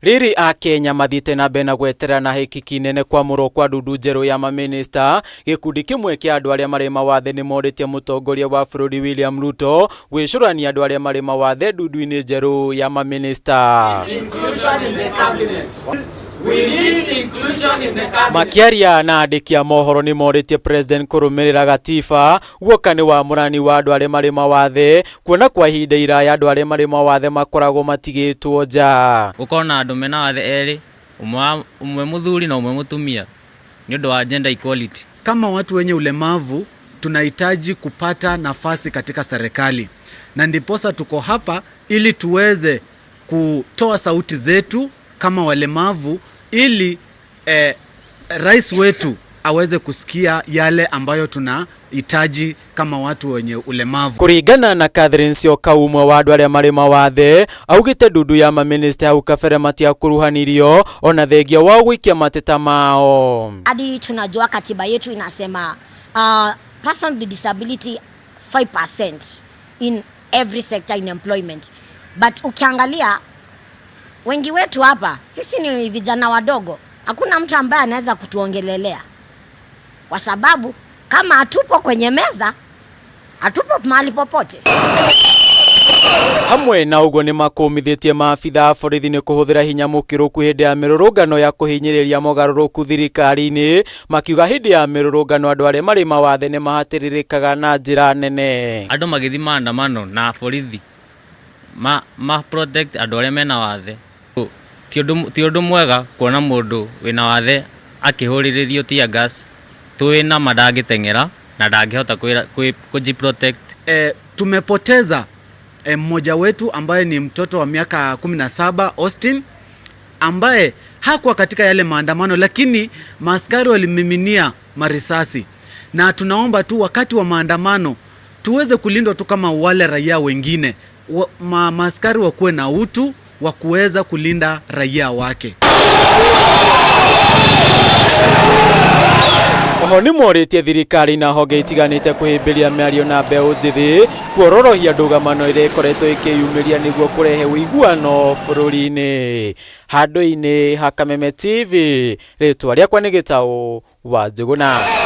Rĩrĩ Akenya mathiĩte na mbere na gweterera na hĩkiki nene kwamũrwo kwa ndundu njerũ ya mamĩnĩsta, gĩkundi kĩmwe kĩa andũ arĩa marĩ mawathe nĩ morĩtie mũtongoria wa bũrũri William Ruto gwĩcũrania andũ arĩa marĩ mawathe ndundu-inĩ njerũ ya mamĩnĩsta. Makĩaria na andĩki a mohoro nĩ morĩtie President kũrũmĩrĩra gatiba guoka nĩ wamũrani wa andũ arĩa marĩ mawathe kuona kwa ihinda iraya andũ arĩa marĩ mawathe makoragwo matigĩtwo nja. Gũkorwo na andũ mena wathe erĩ, ũmwe mũthuri na ũmwe mũtumia nĩ ũndũ wa gender equality. Kama watu wenye ulemavu tunahitaji kupata nafasi katika serikali, na ndiposa tuko hapa ili tuweze kutoa sauti zetu kama walemavu ili rais wetu aweze kusikia yale ambayo tunahitaji kama watu wenye ulemavu. Kuringana na Catherine Sioka, ũmwe wa andũ arĩa marĩ mawathe, augĩte ndundu ya mamĩnĩsta hau kabere matiakuruhanirio ona thengia wao gũikia mateta mao. Hadi tunajua katiba yetu inasema person with disability 5% in every sector in employment. But ukiangalia wengi wetu hapa sisi ni vijana wadogo, hakuna mtu ambaye anaweza kutuongelelea kwa sababu kama hatupo kwenye meza, hatupo mahali popote. Hamwe na ũguo nĩ makũmithĩtie maabitha a borithi nĩ kũhũthĩra hinya mũkĩrũku hĩndĩ ya mĩrũrũngano ya kũhinyĩrĩria mogarũrũku thirikari-inĩ, makiuga hĩndĩ ya mĩrũrũngano andũ arĩa marĩ mawathe nĩ mahatĩrĩrĩkaga na njĩra nene. Andũ magĩthiĩ maandamano na borithi ma protect andũ arĩa mena wathe. Ti ũndũ mwega kuona mũndũ wĩna wathe akĩhũrĩrĩrio tear gas twĩ na ma ndangĩteng'era na ndangĩhota kuji protect. Tumepoteza mmoja wetu ambaye ni mtoto wa miaka 17, Austin, ambaye hakuwa katika yale maandamano, lakini maaskari walimiminia marisasi. Na tunaomba tu wakati wa maandamano tuweze kulindwa tu kama wale raia wengine. Maaskari wakuwe na utu wa kuweza kulinda raia wake. Oho nĩ morĩtie thirikari na honge itiganĩte kũhĩmbĩria mĩario na mbeũ njĩthĩ kuororohia ndũgamano ĩrĩa ĩkoretwo ĩkĩyumĩria nĩguo kũrehe ũiguano bũrũri-inĩ. Handũ-inĩ ha Kameme TV, rĩtwa rĩakwa nĩ Gĩtaũ wa Njũgũna.